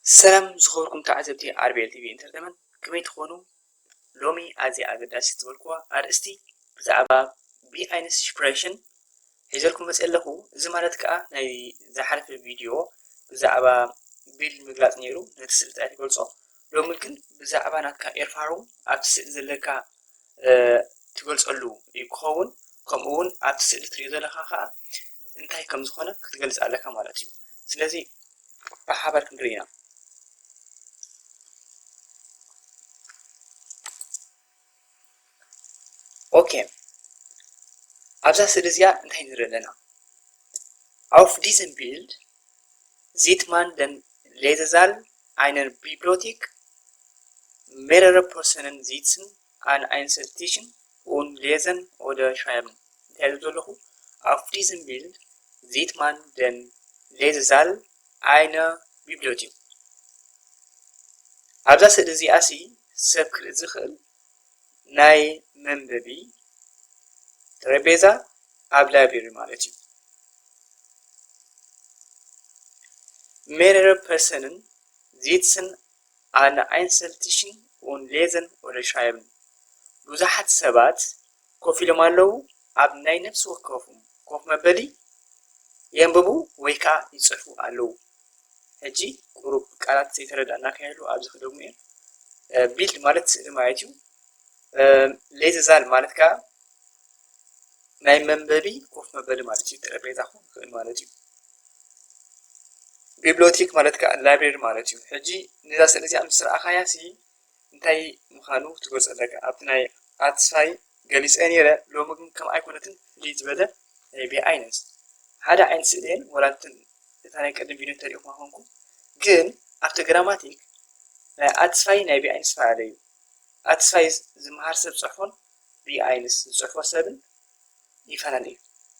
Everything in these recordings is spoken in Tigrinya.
ሰላም ዝኸበርኩም ተዓዘብቲ ኣር ቢ ኤል ቲ ቪ ኢንተርቴመንት፣ ከመይ ትኾኑ? ሎሚ ኣዝያ ኣገዳሲት ዝበልኩዋ ኣርእስቲ ብዛዕባ ቢ ኣይንስ ሽፕሬሽን ሒዘልኩም መፅእ ኣለኹ። እዚ ማለት ከዓ ናይ ዝሓለፈ ቪድዮ ብዛዕባ ቢልድ ምግላፅ ነይሩ፣ ነቲ ስእሊ ጥራይ ትገልፆ። ሎሚ ግን ብዛዕባ ናትካ ኤርፋሮም ኣብቲ ስእሊ ዘለካ ትገልፀሉ እዩ ክኸውን። ከምኡ እውን ኣብቲ ስእሊ ትሪኦ ዘለኻ ከዓ እንታይ ከም ዝኾነ ክትገልፅ ኣለካ ማለት እዩ። ስለዚ ብሓባር ክንርኢ ኢና። ኦኬ፣ ኣብዛ ስእሊ እዚኣ እንታይ ንርኢ ኣለና? Auf diesem Bild sieht man den Lesesaal einer Bibliothek. Mehrere Personen sitzen an Einzeltischen und lesen oder schreiben. እንታይ ዘለኹ? Auf diesem Bild sieht man den Lesesaal einer Bibliothek. ኣብዛ ስእሊ እዚኣ ሲ ሰብ ክርኢ ዝኽእል ናይ መንበቢ ጠረጴዛ ኣብ ላይብረሪ ማለት እዩ። Mehrere Personen sitzen an Einzeltischen und lesen oder schreiben. ብዙሓት ሰባት ኮፍ ኢሎም ኣለዉ፣ ኣብ ናይ ነፍሲ ወከፎም ኮፍ መበሊ የንብቡ ወይ ከዓ ይፅሕፉ ኣለዉ። ሕጂ ቁሩብ ቃላት ዘይተረዳእና ከይህሉ ኣብዚ ክደግሞ እየ። ቢልድ ማለት ስእሊ ማለት እዩ። ሌዘዛል ማለት ከዓ ናይ መንበቢ ኮፍ መበሊ ማለት እዩ። ጠረጴዛ ክኸውን ይኽእል ማለት እዩ። ቢብሊዮቴክ ማለት ከዓ ላይብረሪ ማለት እዩ። ሕጂ ነዛ ስእሊ እዚኣ ምስ ረኣኻያ ሲ እንታይ ምዃኑ ትገልጾ ኣለካ። ኣብቲ ናይ ኣትስፋይ ገሊጸ ነይረ፣ ሎሚ ግን ከም ኣይኮነትን ፍልይ ዝበለ ናይ ቢ ኣይንስ ሓደ ዓይነት ስእሊ እየን፣ ወላ እንትን እታ ናይ ቀደም ቪድዮ እንተሪእኹማ ኮንኩም። ግን ኣብቲ ግራማቲክ ናይ ኣትስፋይ ናይ ቢ ኣይንስፈላለዩ። ኣትስፋይ ዝመሃር ሰብ ጽሑፉን ቢ ኣይንስ ዝጽሕፎ ሰብን ይፈላለዩ።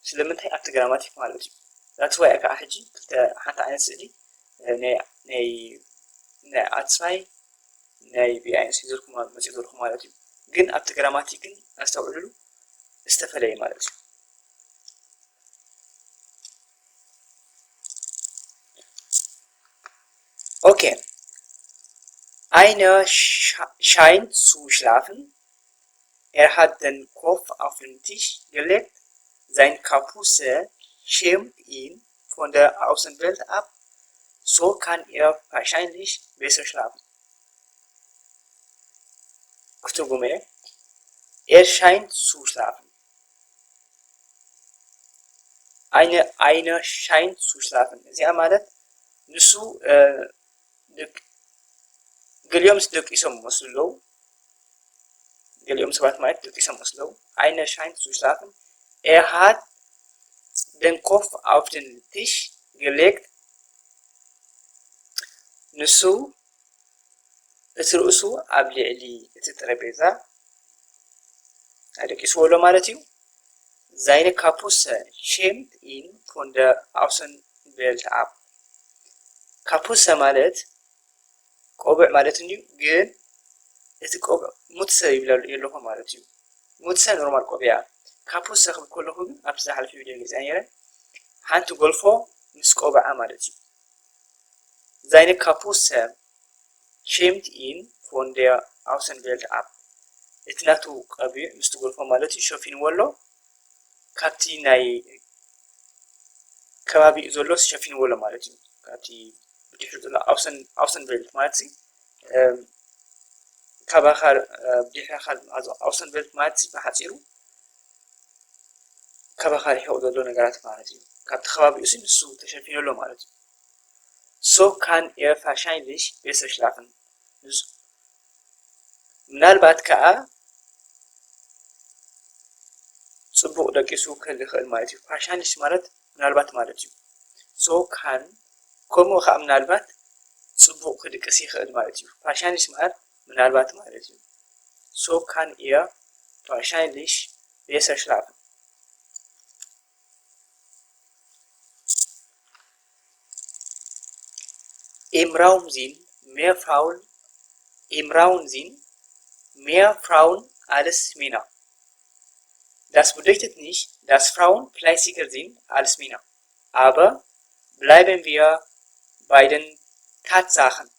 ስለምንታይ? ኣብቲ ግራማቲክ ማለት እዩ። That's why ከዓ ሕጂ ክልተ ሓንቲ ዓይነት ስእሊ ናይ ናይ ናይ ኣትስፋይ ናይ ቢ ኣይንስ ሒዘልኩም መፅእ ዘለኹ ማለት እዩ። ግን ኣብቲ ግራማቲክ ግን ኣስተውዕልሉ ዝተፈለየ ማለት እዩ። Okay. Eine scha- scheint zu schlafen. Er hat den Kopf auf den Tisch gelegt. Sein Kapuze schirmt ihn von der Außenwelt ab. So kann er wahrscheinlich besser schlafen. ክትርጉሞ እየ። Er scheint zu schlafen. Eine, eine scheint zu schlafen. እዚኣ ማለት ንሱ ገሊኦምስ ደቂሶም መስሉ ኣለዉ። ገሊኦም ሰባት ማለት ደቂሶም መስሉ ኣለዉ። Eine scheint zu schlafen. Er hat den Kopf auf den Tisch gelegt. ንሱ እቲ ርእሱ ኣብ ልዕሊ እቲ ጠረጴዛ ኣደቂስዎ ኣሎ ማለት እዩ። Seine Kapuze schirmt ihn von der Außenwelt ab. ካፑሰ ማለት ቆብዕ ማለት እንድዩ፣ ግን እቲ ቆብዕ ሙትሰ ይብለሉ የለኹ ማለት እዩ። ሙትሰ ኖርማል ቆብያ። ካፑሰ ክብል ከለኹ ግን ኣብቲ ዝሓለፈ ቪድዮ ገሊፀ ነይረ። ሓንቲ ጎልፎ ምስ ቆብዓ ማለት እዩ። Seine Kapuze schirmt ihn von der Außenwelt ab. እቲ ናቱ ቀቢዕ ምስቲ ጎልፎ ማለት እዩ ሸፊንዎ ኣሎ። ካብቲ ናይ ከባቢኡ ዘሎ ሸፊንዎ ኣሎ ማለት እዩ። ካብቲ ብድሕሪ ዘሎ ኣውሰን ኣውሰን ቬልት ማለት ሲ ካባኻ ብድሕሪኻ ኣውሰን ቬልት ማለት ሲ ብሓፂሩ ካባኻ ርሒቑ ዘሎ ነገራት ማለት እዩ። ካብቲ ከባቢኡ ሲ ንሱ ተሸፊኑ ኣሎ ማለት እዩ። So kann er wahrscheinlich besser schlafen. ምናልባት ከዓ ፅቡቕ ደቂሱ ክህል ይኽእል ማለት እዩ። ፋሻኒሽ ማለት ምናልባት ማለት እዩ። So kann ከምኡ ከዓ ምናልባት ፅቡቕ ክድቅስ ይኽእል ማለት እዩ። ፋሻኒሽ ማለት ምናልባት ማለት እዩ። So kann er wahrscheinlich besser schlafen. Im Raum sind mehr Frauen, im Raum sind mehr Frauen als Männer. Das bedeutet nicht, dass Frauen fleißiger sind als Männer. Aber bleiben wir bei den Tatsachen.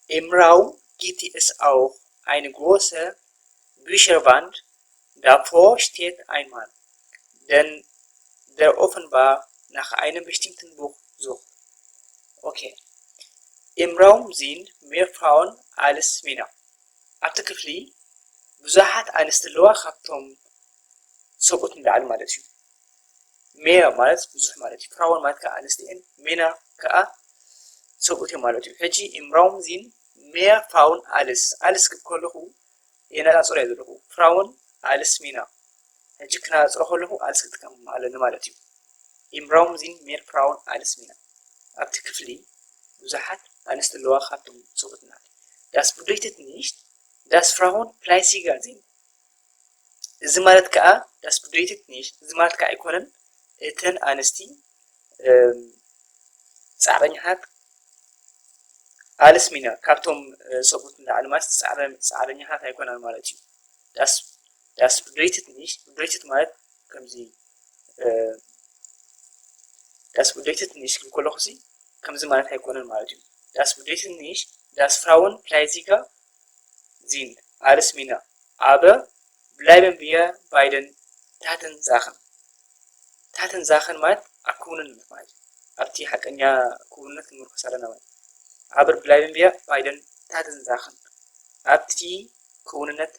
Im Raum gibt es auch eine große Bücherwand, davor steht ein Mann, denn der offenbar nach einem bestimmten Buch sucht. Okay. Im Raum sind mehr Frauen als Männer. ኣብቲ ክፍሊ ብዙሓት ኣንስቲ ኣለዋ ካብቶም ሰብኡት ንላዕሊ ማለት እዩ። Mehr ማለት ብዙሕ ማለት እዩ። Frauen ማለት ከዓ ኣንስቲ እየን፣ Männer ከዓ ሰብኡት እዮም ማለት እዩ። ሕጂ im Raum sind mehr Frauen als፣ als ክብል ከለኹ የነፃፅሮ እየ ዘለኹ። Frauen als Männer። ሕጂ ክነፃፅሮ ከለኹ als ክጥቀም ኣለኒ ማለት እዩ። Im Raum sind mehr Frauen als Männer። ኣብቲ ክፍሊ ብዙሓት ኣንስቲ ኣለዋ ካብቶም ሰብኡት ንላዕሊ። Das bedeutet nicht, dass Frauen fleißiger sind. እዚ ማለት ከዓ das bedeutet nicht፣ እዚ ማለት ከዓ ኣይኮነን እተን ኣንስቲ እም፣ ጻዕረኛታት als Männer ካብቶም እ፣ ሰብኡት ንላዕሊ ማለት ጻዕረ- ጻዕረኛታት ኣይኮናን ማለት እዩ። Das das bedeutet nicht፣ bedeutet ማለት ከምዚ እ፣ das bedeutet nicht ክብል ከለኹ ሲ ከምዚ ማለት ኣይኮነን ማለት እዩ። Das bedeutet nicht, dass Frauen fleißiger sind als Männer, aber bleiben wir bei den Tatsachen. Tatsachen ማለት ኣብ ክውንነት ማለት እዩ። ኣብቲ ሓቀኛ ክውንነት ክንምርኮስ ኣለና ማለት እዩ። Aber bleiben wir bei den Tatsachen። ኣብቲ ክውንነት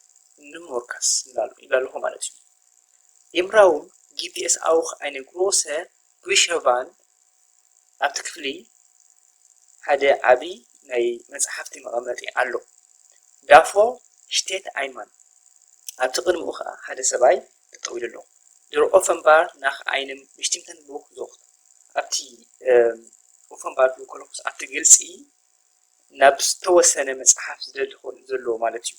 ንምርኮስ ይብላ ኣለኹ ማለት እዩ። Im Raum gibt es auch eine große Bücherwand። ኣብቲ ክፍሊ ሓደ ዓቢ ናይ መጽሓፍቲ መቐመጢ ኣሎ። Davor steht ein Mann። ኣብቲ ቅድሚኡ ኸዓ ሓደ ሰብኣይ ጠጠው ኢሉ ኣሎ። Der offenbar nach einem bestimmten Buch sucht። ኣብቲ እም፣ offenbar ክብል ከለኹስ ኣብቲ ግልጺ ናብ ዝተወሰነ መጽሓፍ ዝደሊ ኮይኑ ዘሎ ማለት እዩ።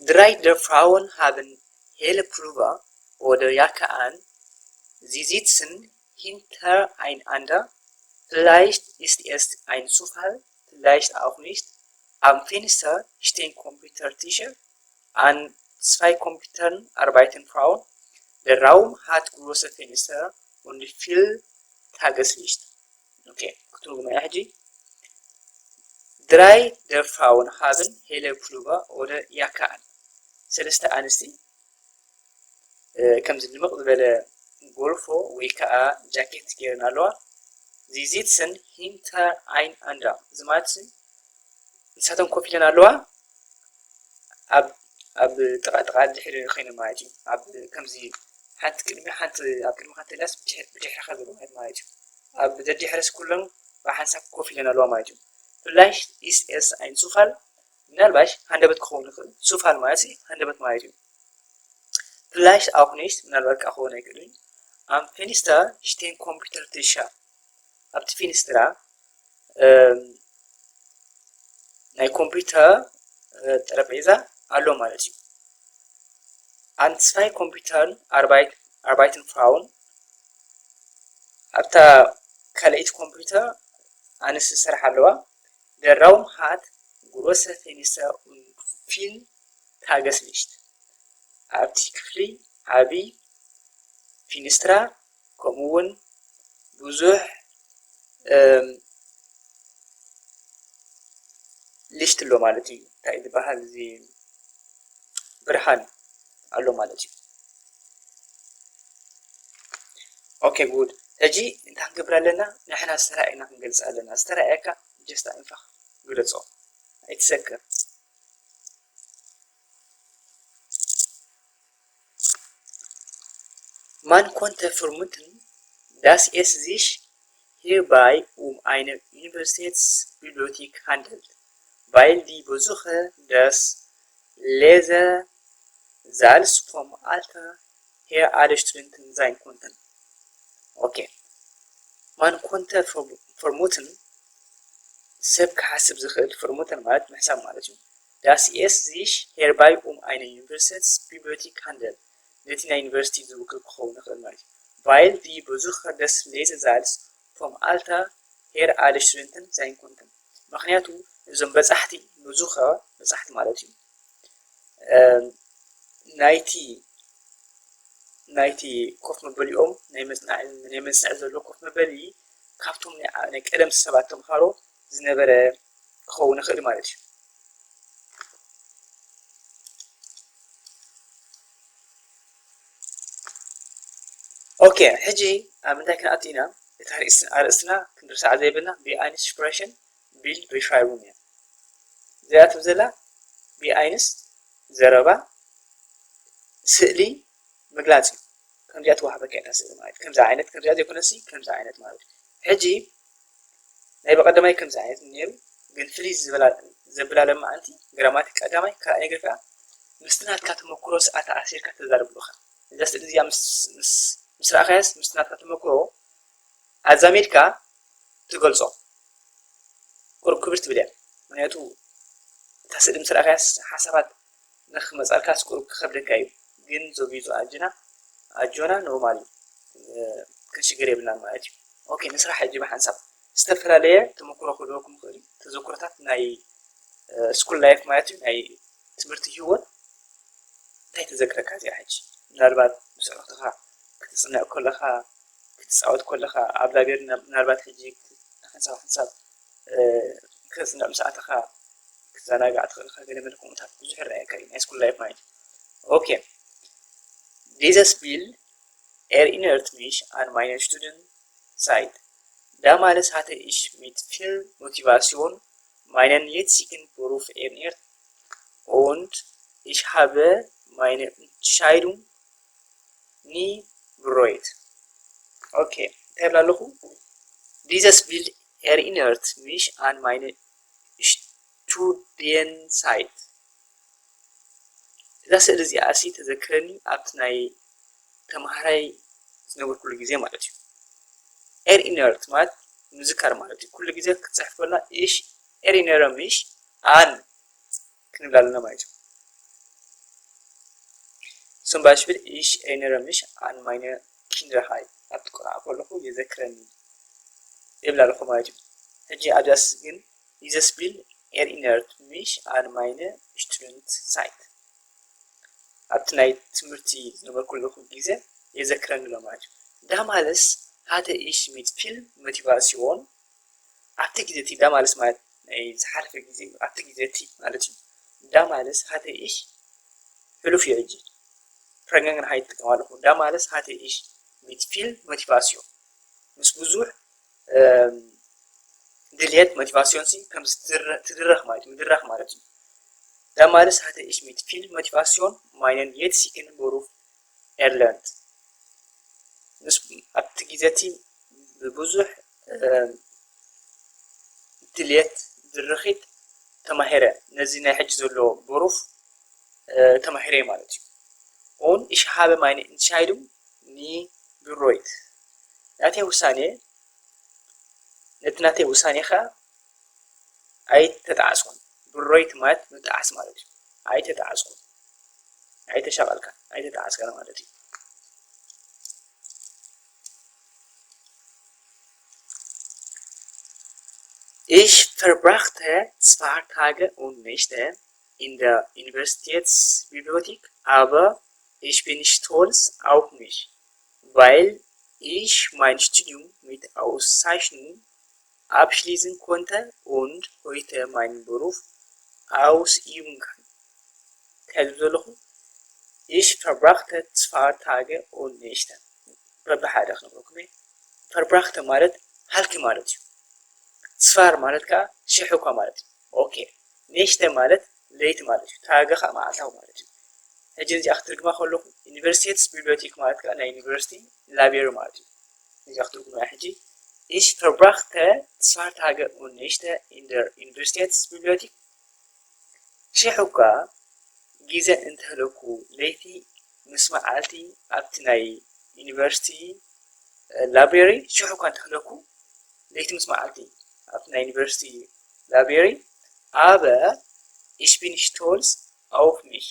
Drei der Frauen haben helle Pullover oder Jacke an. Sie sitzen hintereinander. Vielleicht ist es ein Zufall, vielleicht auch nicht. Am Fenster stehen Computertische. An zwei Computern arbeiten Frauen. Der Raum hat große Fenster und viel Tageslicht. Okay, ክትርጉማ ሕጂ። Drei der Frauen haben helle Pullover oder Jacke an. ሰለስተ ኣንስቲ እ፣ ከምዚ ድምቕ ዝበለ ጎልፎ ወይ ከዓ ጃኬት ገይረን ኣለዋ። Sie sitzen hintereinander። እዚ ማለት ንሳተን ኮፍ ኢለን ኣለዋ። ኣብ ኣብ ጥቓ ጥቓ ድሕሪ ኮይነ ማለት እዩ። ኣብ ከምዚ ሓንቲ ቅድሚ ሓንቲ ኣብ ቅድሚ ሓንቲ ዳስ ብድሕሪ ብድሕሪ ከብሩ ማለት ማለት እዩ። ኣብ ደድሕረስ ኩለን ብሓንሳብ ኮፍ ኢለን ኣለዋ ማለት እዩ። Vielleicht ist es ein Zufall፣ ምናልባሽ ሃንደበት ክኸውን ይኽእል። Zufall ማለት ሲ ሃንደበት ማለት እዩ። Vielleicht auch nicht፣ ምናልባት ከዓ ክኸውን ኣይክእልን። Am Fenster stehen Computertische፣ ኣብቲ ፊንስትራ እም፣ ናይ ኮምፒውተር እ፣ ጠረጴዛ ኣሎ ማለት እዩ። An zwei Computern arbeit- arbeiten Frauen፣ ኣብታ ካልኣይቲ ኮምፒውተር ኣንስቲ ዝሰርሓ ኣለዋ። Der Raum hat große Fenster und viel Tageslicht። ኣብቲ ክፍሊ ዓቢ ፊንስትራ ከምኡ እውን ብዙሕ እም፣ ሊሽት ኣሎ ማለት እዩ። እንታይ ዝበሃል እዚ ብርሃን ኣሎ ማለት እዩ። ኦኬ ጉድ። ሕጂ እንታይ ክንገብር ኣለና? ንሕና ዝተረኣየና ክንገልጽ ኣለና። ዝተረኣየካ ጀስት ኣይንፋኽ ግለጾ፣ ኣይትሰከፍ። Man konnte vermuten, dass es sich hierbei um eine Universitätsbibliothek handelt, weil die Besucher des Lesesaals vom Alter her alle Studenten sein konnten. Okay. Man konnte vermuten፣ ሰብ ክሓስብ ዝኽእል፣ vermuten ማለት ምሕሳብ ማለት እዩ። Dass es sich hierbei um eine Universitätsbibliothek handelt፣ ነቲ ናይ ዩኒቨርሲቲ ዝውክል ክኸውን ይኽእል ማለት እዩ። Weil die Besucher des Lesesaals vom Alter her alle Studenten sein konnten፣ ምኽንያቱ እዞም በጻሕቲ፣ Besucher በጻሕቲ ማለት እዩ፣ እም፣ ናይቲ ናይቲ ኮፍ መበሊኦም ናይ መጽናዕ ናይ መጽንዕ ዘሎ ኮፍ መበሊ ካብቶም ናይ ዓ- ናይ ቀደም ሰባት ተምሃሮ ዝነበረ ክኸውን ይኽእል ማለት እዩ። ኦኬ፣ ሕጂ ኣብ ምንታይ ክንኣቱ ኢና? እቲ ኣርእስ- ኣርእስትና ክንርሳዕ ዘይብልና ብኣይንስ ሽፕራሽን ቢልድ ሪሻይቡን እያ። እዚኣ ትብል ዘላ ብኣይንስ ዘረባ ስእሊ ምግላጽ እዩ። ከምዚኣ ትወሃበካ እያ እታ ስእሊ ማለት ከምዚ ዓይነት ከምዚኣ ዘይኮነሲ ከምዚ ዓይነት ማለት እዩ። ሕጂ ናይ በቐደማይ ከምዚ ዓይነት ነይሩ፣ ግን ፍልይ ዝበላ ዘብላ ለማዓንቲ ግራማቲክ ቀዳማይ ካልኣይ ነገር ከዓ ምስቲ ናትካ ተመክሮስ ኣተኣሲርካ ተዛርብ ኣለኻ። እዛ ስእሊ እዚኣ ምስ ምስ ምስ ረኣኻያስ ምስቲ ናትካ ተመክሮ ኣዛሚድካ ትገልጾ። ቁሩብ ክብር ትብል እያ። ምክንያቱ እታ ስእሊ ምስ ረኣኻያስ ሓሳባት ንክመጻልካስ ቁሩብ ክኸብደካ እዩ። ግን ዞቢዞ ኣጅና ኣጆና ኖርማል እዩ። ክንሽገር የብልናን ማለት እዩ። ኦኬ ንስራሕ ሕጂ ብሓንሳብ ዝተፈላለየ ተመክሮ ክህልወኩም ይኽእል እዩ። ተዘክሮታት ናይ ስኩል ላይፍ ማለት እዩ ናይ ትምህርቲ ህይወት እንታይ ተዘክረካ እዚኣ ሕጂ? ምናልባት ምስ ኣዕሩኽትኻ ክትጽናዕ ከለኻ ክትጻወት ከለኻ ኣብ ላይብረሪ ምናልባት ሕጂ ሓንሳብ ሓንሳብ ክተጽንዕ ምስ ኣተኻ ክትዘናጋዕ ትኽእል ኢኻ። ገለ መለ ከምኡታት ብዙሕ ይረኣየካ እዩ ናይ ስኩል ላይፍ ማለት እዩ። ኦኬ Dieses Bild erinnert mich an meine Studienzeit. Damals hatte ich mit viel Motivation meinen jetzigen Beruf erreicht und ich habe meine Entscheidung nie bereut. ኦኬ እንታይ ይብል ኣለኹ? Dieses Bild erinnert mich an meine Studienzeit. እዛ ስእሊ እዚኣ ሲ ተዘክረኒ ኣብቲ ናይ ተምሃራይ ዝነበርኩሉ ግዜ ማለት እዩ። Erinnert ማለት ምዝካር ማለት እዩ። ኩሉ ግዜ ክትፅሕፍ ከላ ich erinnere mich an ክንብል ኣለና ማለት እዩ። Zum Beispiel ich erinnere mich an meine Kindheit ኣብቲ ቆልዓ ከለኹ የዘክረኒ ይብል ኣለኹ ማለት እዩ። ሕጂ ኣብዛስ ግን Dieses Bild erinnert mich an meine Studentenzeit. ኣብቲ ናይ ትምህርቲ ዝነበርኩሉ ግዜ የዘክረኒ ኣሎ ማለት እዩ። Damals hatte ich mit viel Motivation ኣብቲ ግዜ እቲ damals ማለት ናይ ዝሓለፈ ግዜ ኣብቲ ግዜ እቲ ማለት እዩ። Damals hatte ich ሕሉፍ እዩ ሕጂ Vergangenheit ይጥቀም ኣለኹ። Damals hatte ich mit viel Motivation ምስ ብዙሕ ድልየት ሞቲቫሲዮን ሲ ከም ትድረኽ ማለት እዩ ምድራኽ ማለት እዩ። Damals hatte ich mit viel Motivation meinen jetzigen Beruf erlernt. ምስ ኣብቲ ግዜ እቲ ብብዙሕ ድልየት ድርኺት ተማሂረ ነዚ ናይ ሕጂ ዘሎ ብሩፍ ተማሂረ ማለት እዩ። Und ich habe meine Entscheidung nie bereut. ናተይ ውሳኔ ነቲ ናተይ ውሳኔ ከዓ ኣይተጣዓስኩን። Bereut ማለት ምጥዓስ ማለት እዩ። ኣይተጣዓስኩን፣ ኣይተሻቐልካን፣ ኣይተጣዓስካን ማለት እዩ። Ich verbrachte zwei Tage und Nächte in der Universitätsbibliothek, aber ich bin stolz auf mich, weil ich mein Studium mit Auszeichnung abschließen konnte und heute meinen Beruf ausüben kann. እንታይ ዝብል ዘለኹ? Ich verbrachte zwei Tage und Nächte በብሓደ ክነግረኩም እየ። Verbrachte ማለት ሃልኪ ማለት እዩ። Zwei ማለት ከዓ ሽሕ እኳ ማለት እዩ። ኦኬ Nächte ማለት ለይቲ ማለት እዩ። Tage ከዓ መዓልታዊ ማለት እዩ። ሕጂ ነዚኣ ክትርግማ ከለኹ Universitätsbibliothek ማለት ከዓ ናይ ዩኒቨርሲቲ ላይብረሪ ማለት እዩ። ነዚኣ ክትርጉማ ሕጂ Ich verbrachte zwei Tage und Nächte in der Universitätsbibliothek. ሽሕ እኳ ግዜ እንተህለኩ ለይቲ ምስ መዓልቲ ኣብቲ ናይ ዩኒቨርሲቲ ላይብረሪ ሽሕ እኳ እንተህለኩ ለይቲ ምስ መዓልቲ ኣብቲ ናይ ዩኒቨርሲቲ ላይብረሪ aber ich bin stolz auf mich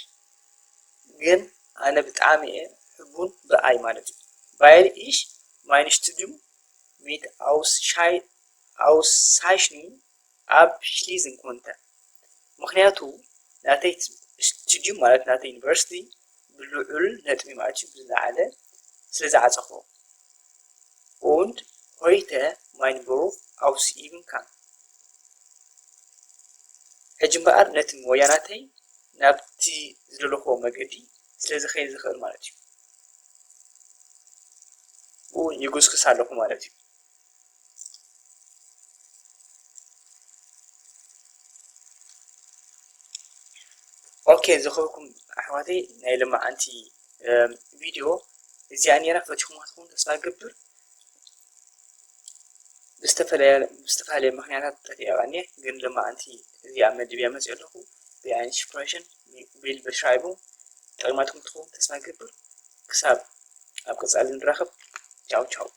ግን ኣነ ብጣዕሚ እየ ሕቡን ብኣይ ማለት እዩ። Weil ich mein Studium mit Auszeichnung abschließen konnte. ምክንያቱ ናተይ ስቱዲዩም ማለት ናተይ ዩኒቨርሲቲ ብልዑል ነጥቢ ማለት እዩ ብዝለዓለ ስለ ዝዓጸኽዎ። Und heute mein Beruf ausüben kann። ሕጂ እምበኣር ነቲ ሞያናተይ ናብቲ ዝደለኽዎ መገዲ ስለ ዝኸይድ ዝኽእል ማለት እዩ። ብኡ ይጉስጉስ ኣለኹ ማለት እዩ። ኦኬ፣ ዝኸበርኩም ኣሕዋተይ፣ ናይ ሎማዓንቲ ቪድዮ እዚኣ ነይራ። ፈቲኹማ ትኾኑ ተስፋ እገብር። ብዝተፈላለየ ምኽንያታት ጠፊኣ እኒሀ፣ ግን ሎማዓንቲ እዚኣ መዲበያ መፅእ ኣለኹ። ብኣይንሽፕሬሽን ቢል በሽራይቡ ጠቕማትኩም ትኸውን ተስፋ እገብር። ክሳብ ኣብ ቀፃሊ ንራኸብ። ቻው ቻው።